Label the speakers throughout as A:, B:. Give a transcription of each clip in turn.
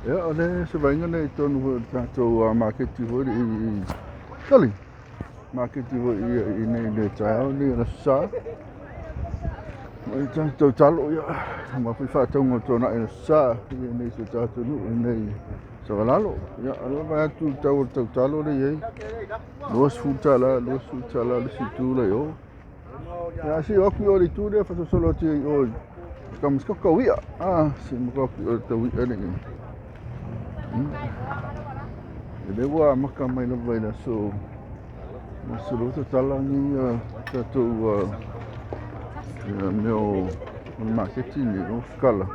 A: Ia, o le se vaaiga lenei i totonu foi o le tatou maketi foi i Tali maketi foi i nei le taeao nei o le Aso Sa. Ma i tatou talo, ia, ma foi faatauga o tuanai i le Aso Sa i nei si o tatou nuu i nei Savalalo. Ia, o lea vaai atu i le tau o le tautalo lea e i ai, $20, $20 le isi itu la i o. Ia, se i o atu i o i le itu lea faasolosolo atu i o i ka ma se tauia. Ah, se ma atu i o i le tauia lea. E le ua amata mai lava i le aso aso tatala ni tatou mea o le maketi ni o kala.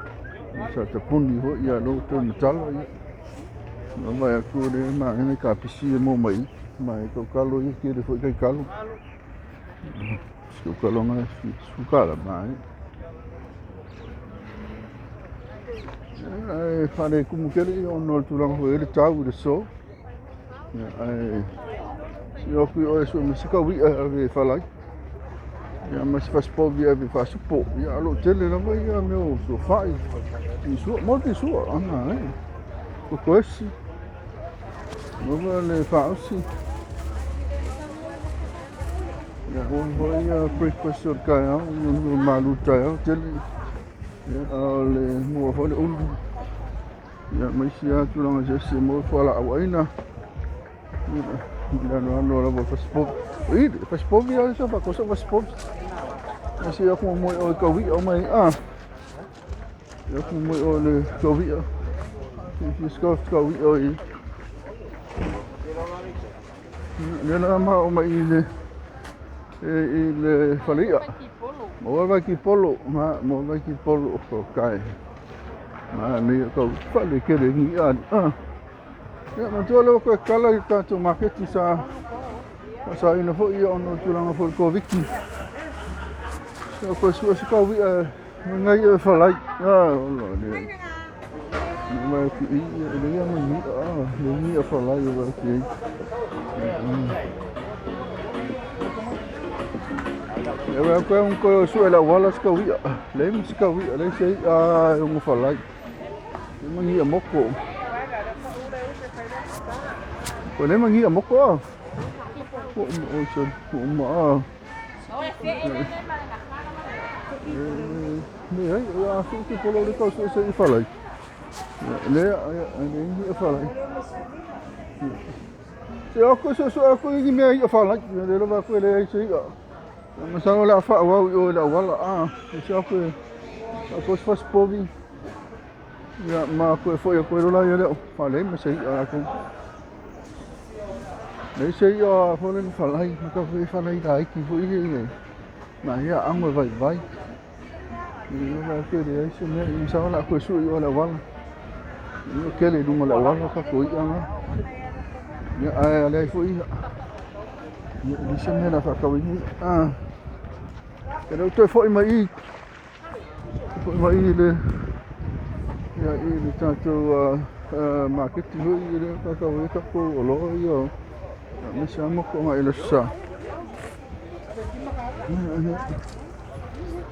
A: Sa tapuni foi ia lo tou matala ia. Na vai atu le ma ina ka pisi e mo mai. Ma e tau kalo ia kele foi kai kalo. Su kalo nga su kala ma e. E whare kumu kere i ono le tulaga foi le tau i le so. Ae si o kui oe su me se kauia ave falai. Ia ma se fasipovi ave faasupo. Ia alo tele lava ia mea o suafai. I sua, mo te sua, ana e. Kokoesi. Lava le faaosi. Ia ua foi ia breakfast o le taeao, o malu taeao tele. Ia o le mua foi le ulu. Ia ma isi lava tulaga eseese mo fualaau aina. Ia le anoano lava o fasipovi. I le fasipovi lava sa faakosa fasipovi. Ia se aku mo o kauia o mai a. Ia aku mo o le kauia. Si si kauia o i. Le la ma o mai i le i le faleia. Mo vai ki polo, ma mo vai ki polo o kai. Ma nei kau fale kele ni a. Ah. Ia ma tua le ko kala i tatou maketi sa sa ina foi ia ono tulaga foi Covid. Sa ko su se kau ia ngai e falai. Ah, lo le. Ma ki i le ia ma ni a le ni a falai o ki. Ia wa ko un ko su la wala ska wi. Le mi ska wi le se a un falai. Ma ngi a moko. Ko le ma ngi a moko a. O o so o ma a. Le ai a su ki polo le ko su se i falai. Le a le ngi a falai. Se o ko su su ko ngi me i a falai. Le lo va ko le ai se i a. Ma sa la fa wa o la wala a. Se o ko ko fas povi. Ia ma ko foi ko la ia le falai ma se a ko. Le se ia fo le falai ma ka foi falai dai ki foi ia. Ma ia ango vai vai. Ia va ko le ai se me i sa la ko su i la wala. Ia kele lunga la wala ka ko ia nga. Ia ai le foi ia. Ia ni se me la fa ka wi. Ah. E le toe foi mai i. Foi mai i le ia i le tatou maketi foi i le ka ka wi ka ko o lo ia. Me sa mo ko ngai le sa.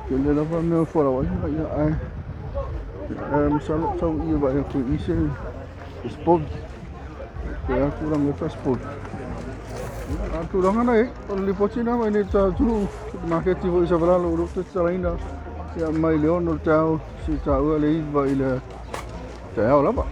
A: Ke le lava me fo la wa ia ai. Masalo tau ia vai ko i se sport. Ko a tulaga fa sport. A tulaga nei o le lipoti na mai le ta tu maketi foi Savalalo o lo te talaina ia mai le 6 le taeao si taua le 9 i le taeao lava.